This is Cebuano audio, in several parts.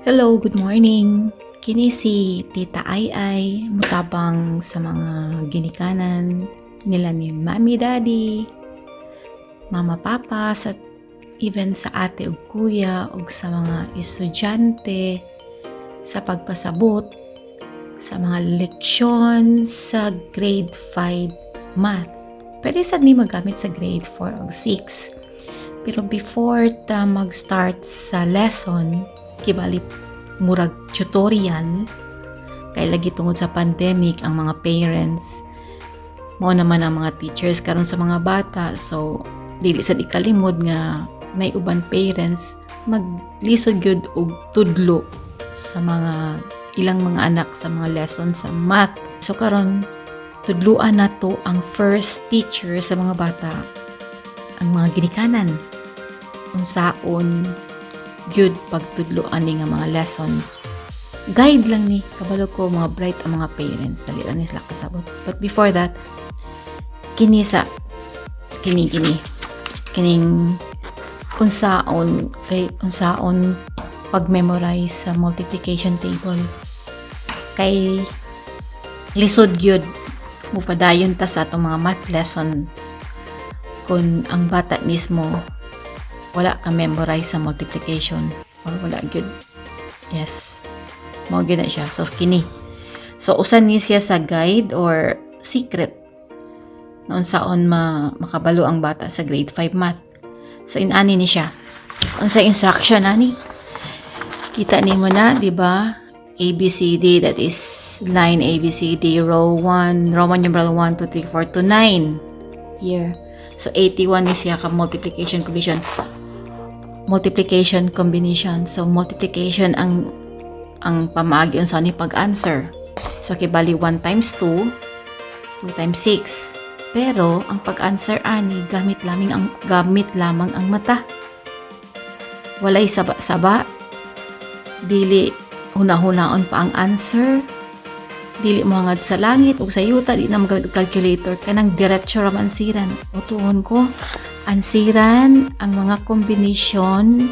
Hello, good morning. Kini si Tita Ai Ai mutabang sa mga ginikanan nila ni Mami, Daddy, Mama, Papa, sa even sa ate ug kuya ug sa mga estudyante sa pagpasabot sa mga leksyon sa grade 5 math. Pwede sad ni magamit sa grade 4 ug 6. Pero before ta mag-start sa lesson, kibali murag tutorial kay lagi tungod sa pandemic ang mga parents mao naman ang mga teachers karon sa mga bata, so dili sad ikalimod nga nay uban parents maglisod gyud og tudlo sa mga ilang mga anak sa mga lessons sa math. So karon tudluan nato ang first teacher sa mga bata, ang mga ginikanan, unsaon gyud pagtudlo ani nga mga lessons. Guide lang ni, kabalo ko mga bright ang mga parents, dali ra ni sila kasabot. But before that, kini sa kini kini kining unsaon kay unsaon pag-memorize sa multiplication table kay lisod gyud mupadayon ta sa atong mga math lessons kung ang bata mismo wala ka memorize sa multiplication or wala gyud. Yes, mao gyud na siya. So kini, so usan ni siya sa guide or secret nga unsaon ma makabalo ang bata sa grade 5 math. So inani ni siya. Unsa instruction ani? Kita nimo na, di ba? A B C D, that is line A B C D, row 1, Roman numeral 1 2 3 4 to 9 here. So 81 ni siya ka multiplication combination. Multiplication combination. So multiplication ang pamaagi unsa ni pag-answer. So kibali 1 times 2, 2 times 6. Pero ang pag-answer ani gamit lamang ang mata. Walay saba-saba. Dili huna-hunaon pa ang answer. Dili mo hangad sa langit ug sa yuta, di na magamit og calculator, kanang diretso ra man ansiran. Utuhon ko, ansiran ang mga kombinasyon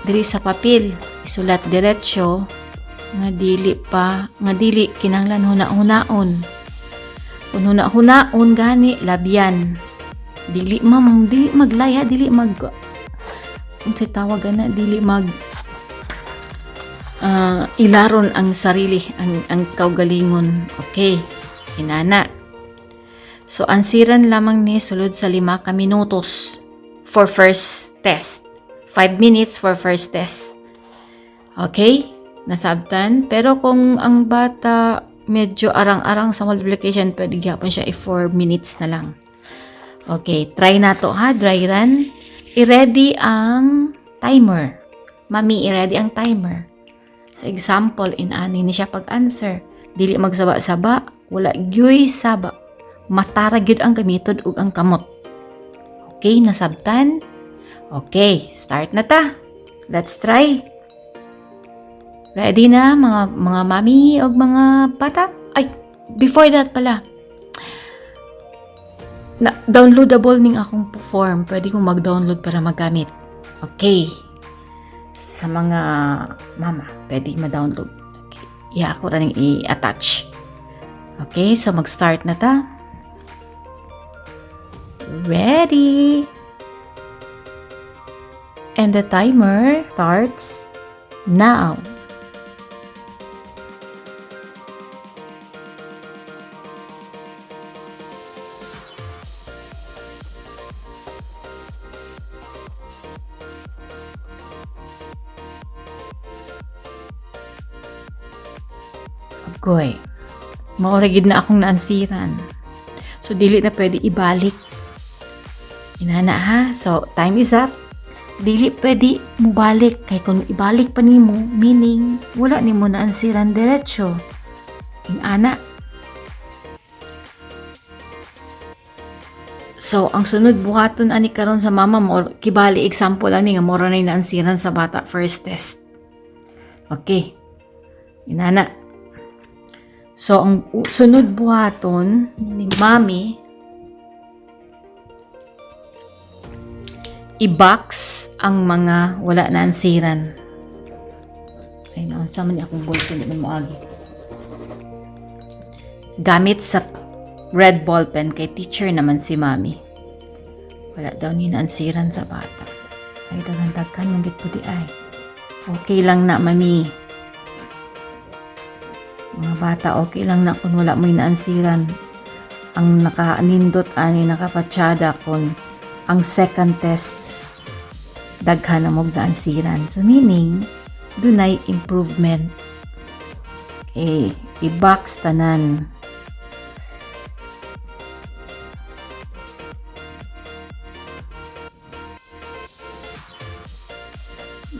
diri sa papel, isulat diretso nga dili pa nga dili kinahanglan huna-hunaon. Kung huna-hunaon gani, labyan. Dili, ma'am, dili maglaya, dili mag unsay tawag ana, dili mag ilaron ang sarili, ang kaugalingon. Okay, inana. So, ansiran lamang ni sulod sa 5 ka minutos for first test. 5 minutes for first test. Okay? Nasabtan? Pero kung ang bata medyo arang-arang sa multiplication, pwede gyapon siya i-4 minutes na lang. Okay, try na to ha, dry run. I-ready ang timer. Mami, i-ready ang timer. So example, inani ni siya pag-answer. Dili magsaba-saba, wala gyuy saba. Matara gyud ang gamiton ug ang kamot. Okay, nasabtan? Okay, start na ta. Let's try. Ready na mga mami o mga bata? Ay, before that pala. Na, downloadable ning akong form. Pwede kong mag-download para magamit. Okay. Sa mga mama, pwede ma-download. Okay. Iya ako ra ning i-attach. Okay, so mag-start na ta. Ready? And the timer starts now. Agoy. Mao ra gid na akong naansiran. So dili na pwede ibalik. Inana ha. So time is up. Dili pwede mubalik kay kung ibalik pa nimo, meaning wala nimo naansiran diretso. Inana. So ang sunod buhaton ani karon sa mama mo, kibali example ani nga mora na naansiran sa bata first test. Okay. Inana. So, ang sunod buhaton ni mami, i-box ang mga wala na ansiran. Ay, naunsa man ni akong ballpen, di man moagi. Gamit sa red ballpen kay teacher naman si Mami. Wala daw ni naansiran sa bata. Ay, daghan-daghan man gid po diay. Okay lang na, Mami. Mga bata, okay lang na kung wala mo'y naansiran. Ang nakaanindot ani, nakapatsada kung ang second tests daghan na mog naansiran. So meaning, dunay improvement. Okay, i-box tanan.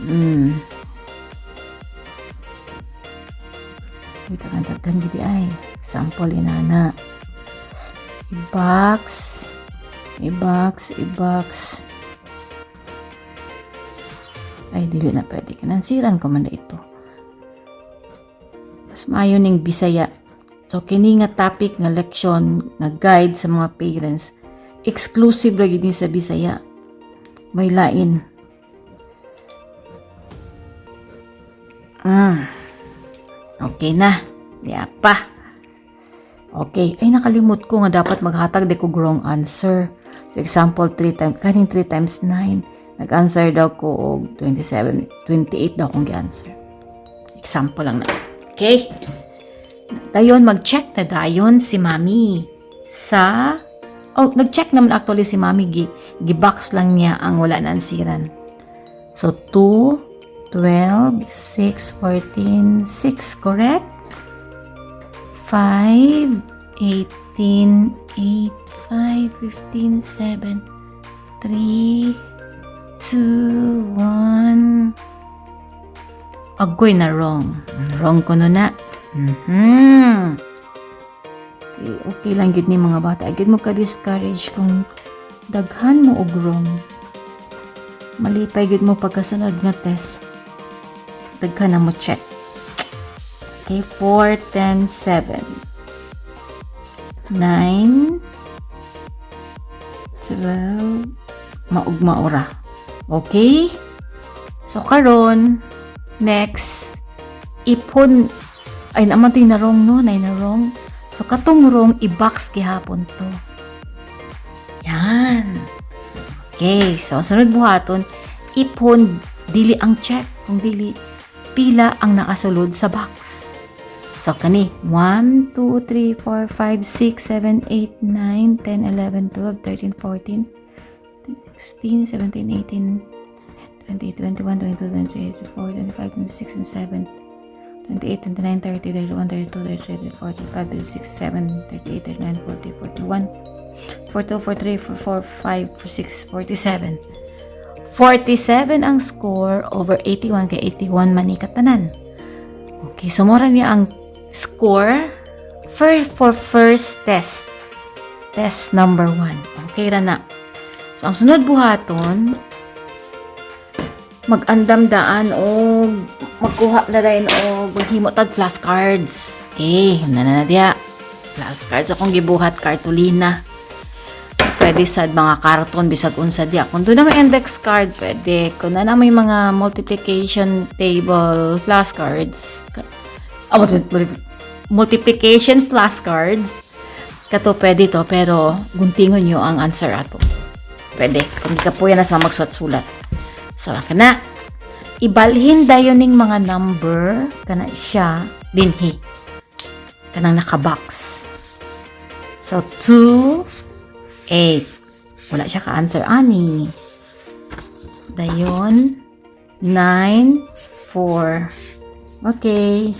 Uy, daghan-daghan gid ay. Example inana. I-box, i-box, i-box. Ay, dili na pwede. Kanansiran ko man na ito. Mas maayo ning Bisaya. So, kini nga topic nga leksyon nga guide sa mga parents, exclusive lagi din sa Bisaya. May lain. Okay na. Di pa. Okay. Ay, nakalimot ko nga dapat maghatag di ko wrong answer. So, example, 3 times, kaning 3 times 9. Nag-answer daw ko og 27, 28 daw akong gi-answer. Example lang na. Okay? Dayon, mag-check na dayon si Mami sa. Oh, nag-check naman actually si Mami. Gi-box lang niya ang wala na ansiran. So, 2, 12, 6, 14, 6, correct? 5, 18, 8, 5, 15, 7, 3, 2, 1. Agoy na wrong. Wrong ko no na. Okay lang gid ni mga bata. Gid mo ka-discourage kung daghan mo og wrong. Malipay gid mo pagkasunod nga test. Daghan na mo check. Okay, 4, 10, 7. 9, 12, maugma-ura. Okay? So, karon next, ipon, ay naman to yung na-wrong no, na na-wrong. So, katong wrong, i-box gihapon to. Yan. Okay, so, sunod buhaton, ipon, dili ang check. Kung dili, pila ang nakasulod sa box. So, kani, 1, 2, 3, 4, 5, 6, 7, 8, 9, 10, 11, 12, 13, 14, 16, 17, 18, 20, 21, 22, 23, 24, 25, 26, 27, 28, 29, 30, 31, 32, 33, 34, 35, 36, 7, 38, 39, 40, 41, 42, 43, 44, 5, 46, 47. 47 ang score over 81 kay 81 man ni katanan. Okay, so mora niya ang score for first test. Test number 1. Okay ra na. So, ang sunod buhaton, mag-andam daan o magkuha na dayon o maghimo tag flashcards. Okay, na na na diya. Flashcards akong gibuhat, kartulina. Pwede sa mga karton bisag unsa diya. Kung doon na may index card, pwede. Kung na na may mga multiplication table flashcards, multiplication flashcards, kato pwede to, pero guntingon nyo ang answer ato. Pwede. Kung di ka po yan na sa magsulat-sulat. So, kana. Ibalhin dayon ning mga number kana siya dinhi. Kanang naka-box. So, 2, 8. Wala siya ka-answer ani. Dayon, 9, 4. Okay.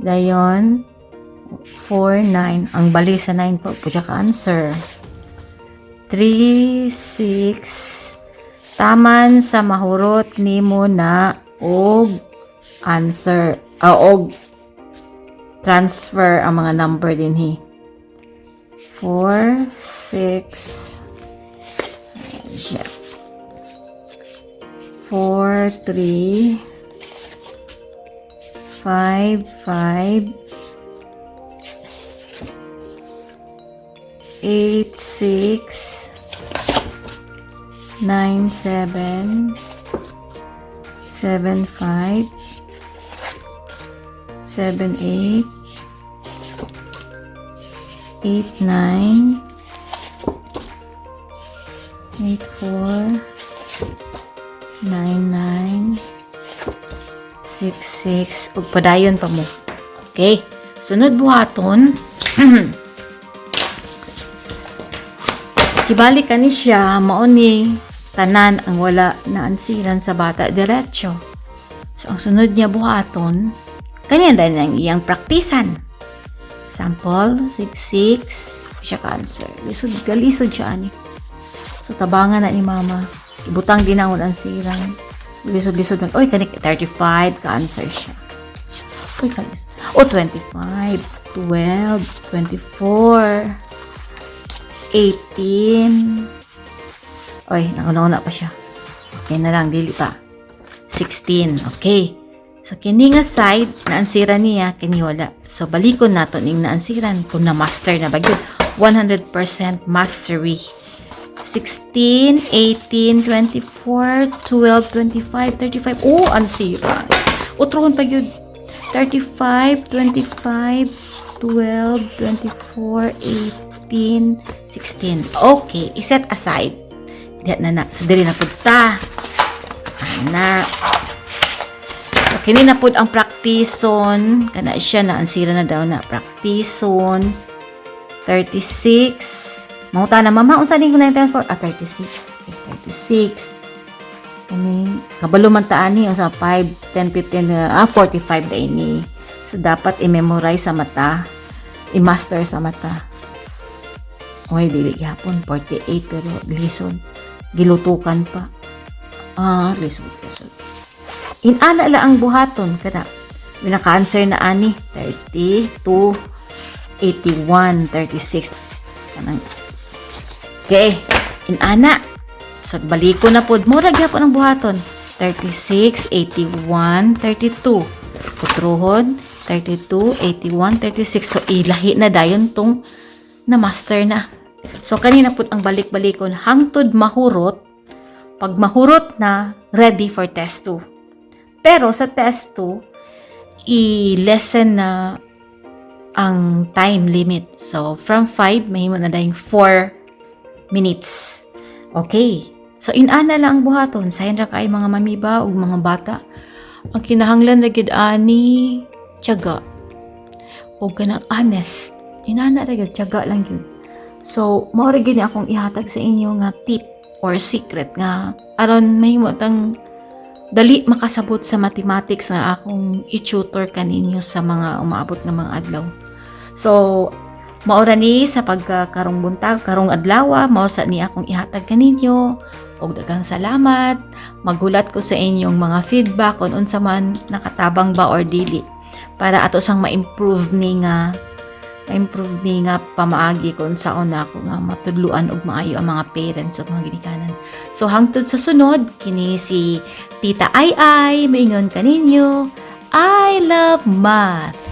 Dayon, 4, 9. Ang bali sa 9 po, po siya ka-answer. 3, 6. Taman sa mahurot nimo na og answer, og transfer ang mga number dinhi. 4, 6, siya. 4, 3, 5, 5, 8, 6, 9, 7, 7, 5, 7, 8, 8, 9, 8, 4, 9, 9, 6, 6, ug padayon pa mo. Okay. Sunod buhaton. Kibali ka ni siya, mao ni tanan ang wala na ansiran sa bata diretso. So, ang sunod niya buhaton, kanya din ang iyang praktisan. Sample, 6, 6, siya ka-answer. Lisod, galisod siya ani. So, tabangan na ni Mama. Ibutang din ang ansiran. Lisod-lisod man. Oy, kani 35, ka-answer siya. Uy, kalis. O, 25, 12, 24, 18. Oy, nauna-una pa siya. Okay na lang, dili pa. 16. Okay. So, kini nga side, naansiran niya, kini wala. So, balikon nato ning naansiran kung na-master na ba gyud. 100% mastery. 16, 18, 24, 12, 25, 35. Oh, ansiran. Utrohon pa gyud. 35, 25, 12, 24, 18, 16. Okay, i-set aside. Diha na na. So, diri na pud ta. Ana. So, kini na pud ang praktison. Kana siya na, ansira na daw na. Praktison. 36. Manguta na, "Mama, unsa ni 94?" Ah, 36. Okay, 36. Kani, kabalo man ta ani, unsa 5, 10, 15, 45 day ni. So, dapat i-memorize sa mata. I-master sa mata. Oy, dili gyapon 48 pero lisod. Gilutukan pa. Ah, lisod, lisod. Inana la ang buhaton kada. Naka-answer na ani 32, 81, 36. Kanang. Okay, inana. So, baliko na pod. Mura gyapon ang buhaton. 36, 81, 32. Utruhon, 32, 81, 36. So, ilahi na dayon tong na master na. So, kanina pud ang balik-balikon hangtod mahurot. Pag mahurot na, ready for test 2. Pero sa test 2, i-lessen na ang time limit. So, from 5, mahimo na dayong 4 minutes. Okay. So, inana lang ang buhaton. Sayon ra kay mga mamiba ug mga bata. Ang kinahanglan ra gyud ani tiyaga. O kanang honest. Inana ra gyud, tiyaga lang gyud. So, mao ra gyud ni akong ihatag sa inyo nga tip or secret nga aron mahimo tang dali makasabot sa mathematics nga akong i-tutor kaninyo sa mga umaabot nga mga adlaw. So, mao ra ni sa pagkakarong buntag, karong adlaw, mao sa ni akong ihatag kaninyo. Og daghang salamat. Maghulat ko sa inyong mga feedback kung unsa man, nakatabang ba or dili, para ato sang ma-improve ni nga pamaagi kung unsaon nako nga matudluan og maayo ang mga parents ug mga ginikanan. So hangtod sa sunod, kini si Tita Ai Ai maingon kaninyo, I love math.